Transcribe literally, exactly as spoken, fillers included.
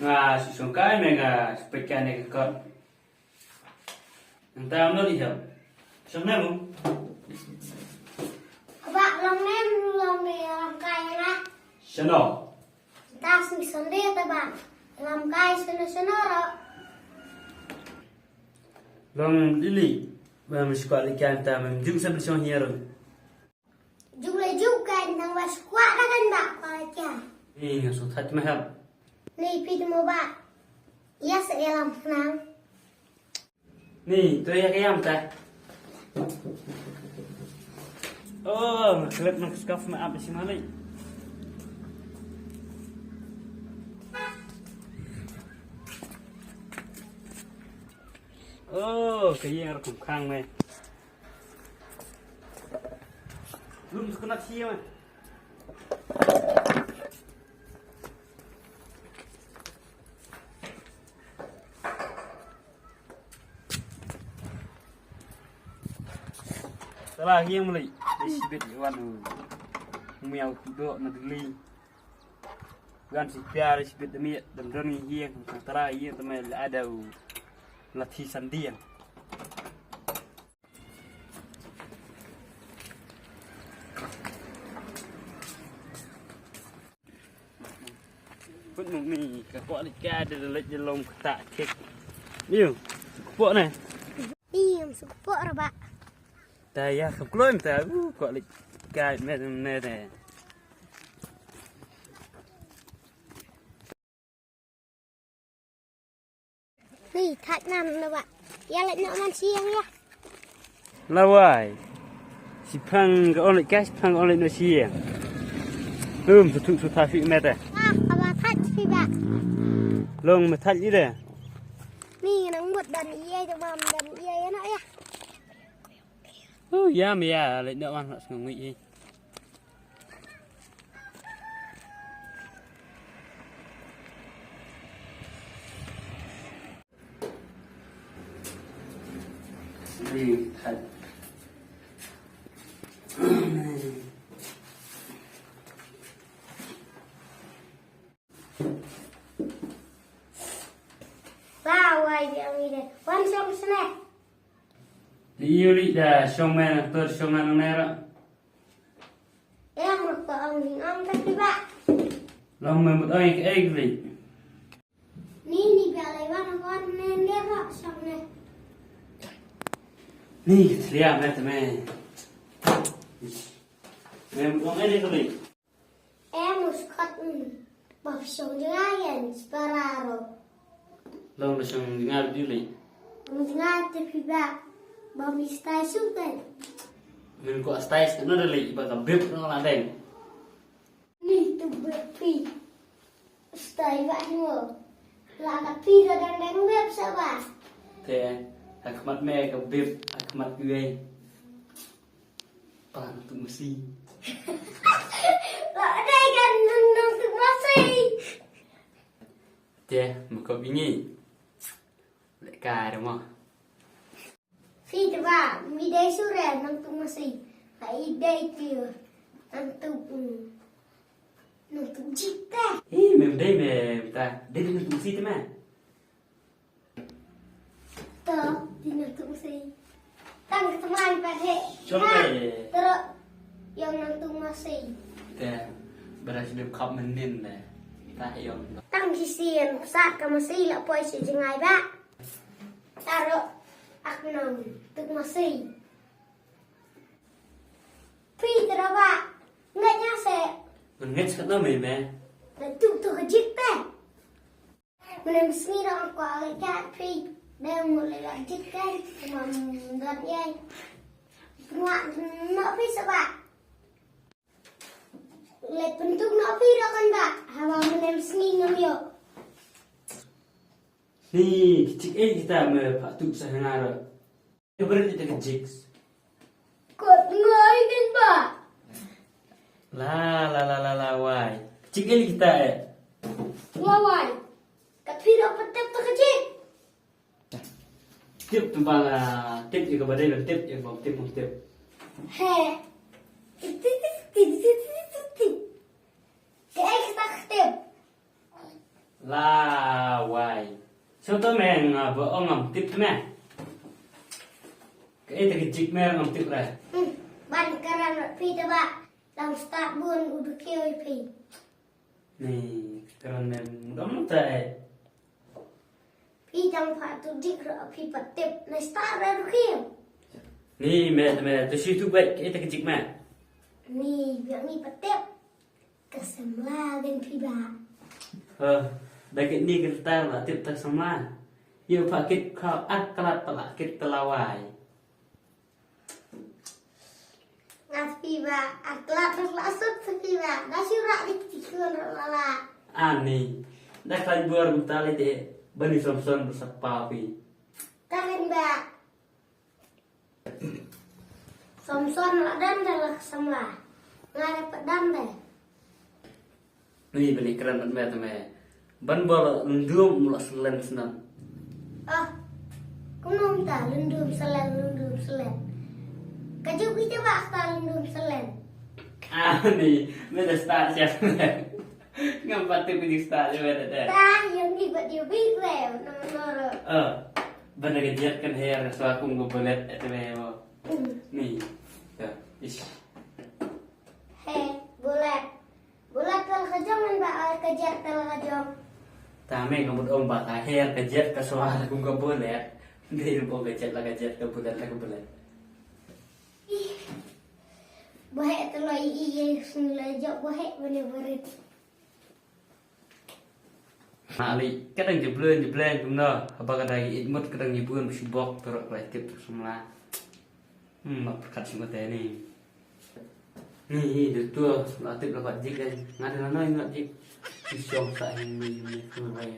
Nga shu shong kai me, nga shu peit kai ne ka kot. Nangta mano leit hep? Shong ne mo? Kaba long ne, long ne lam kai na. Shano? Ta sni sonde ta ba. Lam kai shano shano ro. Long lili. Ba mem shu kwah leit kai ta, mem jung sa bishong hiar. Juk le juk kan nang ba skwak ka kan ba ka kya. Ni nga shu thait mahal. Ni phi mo ba. Ya se ya lam khnang. Ni to ya ka yam ta. Oh, ma khlep ma skaf ma ap si malai. Oh, ka yeng rukom khang me. Lum skunat sia me. Salah yeng meli. Sibit wan. Miau tudok na dili. Wan si piar sibit demi dam doni yeng. Tara yeng temel ada u. Lati sandiang. Put mung ni ka kwah leit ka de leit je long kata kek. Niu, kwah ne. Ni ngam suk pok ra ba. Ta ya ka klon ta u kwah leit ka me me de. Ni thait nam na ba. Ya leit noh man siang ya. Lawai. Siphang ka on leit ka, siphang ka on leit noh siang. Hum, su thuk su tha fi mete. Ah, aba thait fi ba. Long me thait ide. Ni nang mut dan iya je mam dan iya ya nak ya. Oh, ya me ya leit noh man nak sngui hi. Ba wai biang ide. Wan shong sne. Li yu li da shong me na tur shong na nang nera. Em ruh ka ong ding ong ka kiba. Long me mut ong ka ei kli. Ni ni ba lai wan wan ne ne ro shong ne. Ni ka thlia me te me. Me mut ong ei ne kli. Em us kot. Ba shong jngai en spararo. Long ba shong jngai di li. Jngai te phi ba. Ba mi stai suk te. Min ko stai suk no li ba ka bib no la deng. Ni tu bib phi. Stai ba no. La ka phi da dang dang bib sa ba. Te, ha khmat me ka bib, ha khmat yu ei. Pa nang tu masi. La dei kan nang tu masi. Te, mukop ini. Leka remo. Fi te ba, mi dei sure nang tu masi. Ai dei ti nang tu, nang tu jik te. Ih, mem dei me ta. Dei nang tu masi te me. To, dina tu masi. Tang ka tmai pa he. Chok ya. Tero, yong nang tu masi. Te, bara si dep kap menin le. Ta yong. Tang si sien sa ka masi la poi si jngai ba. Taro, ak nang tu masi. Pi tero ba. Ngat nya se. Ngat se no me me. Tu tu ka jik te. Mane msngi dang kwah leit kat phi. Dang mut leit kat jit kai. Kumba mdon ïai. Pynwah noh phi sa ba. Leit pyntuk noh phi da kan ba. Haba mane msngi ngam ïoh. Ni, ki jik ei kita me pha tuk sa hanga ra. Ka bret ita ka jiks. Kot ngai din ba. La, la, la, la, la, wai. Ka jik ei kita eh. La wai. Ka phi da patep ta ka jik. Tip tu ba la, tip ïa ka ba dei la, tip ïa ka ba, tip, tip. He. Tip, tip, tip. Ka ei kita ka tip. Lawei. Shu to me nga ba ong ngam tip me. Kaei te ka jik me ngam tip re. Hmm, ban kren phi te ba. Dang start bun u dukiew ïa phi. Ni, kren me mudom te. Phi dang pha tu dik ro phi pat tip na start re dukiew. Ni me te me tu shi tu bek kaei te ka jik me. Ni biang ni pat tip. Ka samla gen phi ba. Heh, da kit ni kit tar la tip ta samla. Ïa pha kit kha at klat pala kit ta lawei. Ngat phi ba at klat la sut phi ba. Da shu ra dik ti kun la la. Ani. Da khlaiñ bor kum ta le de. Bani Samson ba sat pa phi. Ta gen ba. Samson la dang da la samla. Nga da pat dang da. Ni bani kren mat me te me. Ban bor lundum la selen snan. Ah. Kumno ta lundum selen lundum selen. Ka juk ita ba ta lundum selen. Ah ni me da start siap. Ngam pat tip ni start je me da. Ta yang ni ba dia big le. Nomor. Ah. Ban da ka jet kan her so aku nggo bolet te me mo. Ni. Ya. Ish. He, bulat. Bulat tal ka jong ngan ba ai ka jet tal ka jong. Ta me nga mut ong ba ka her ka jet ka swa la kum ka bulat. Dei ruh ong ka jet la ka jet ka bulat la ka bulat. Ih. Boheh te lo i i ye sung la jok boheh bane barit. Mali, ka dang jublen jublen kumno, haba ka dang ïeit mut ka dang ïabun shibok tyrok klai tip samla. Hmm, ma pyrkhat sngewte ni. Ni, ni, doktor, la tip la bat jik dei. Nga dei la noi ngat jik. Ki shong sa hin ni, ni, ni, ni.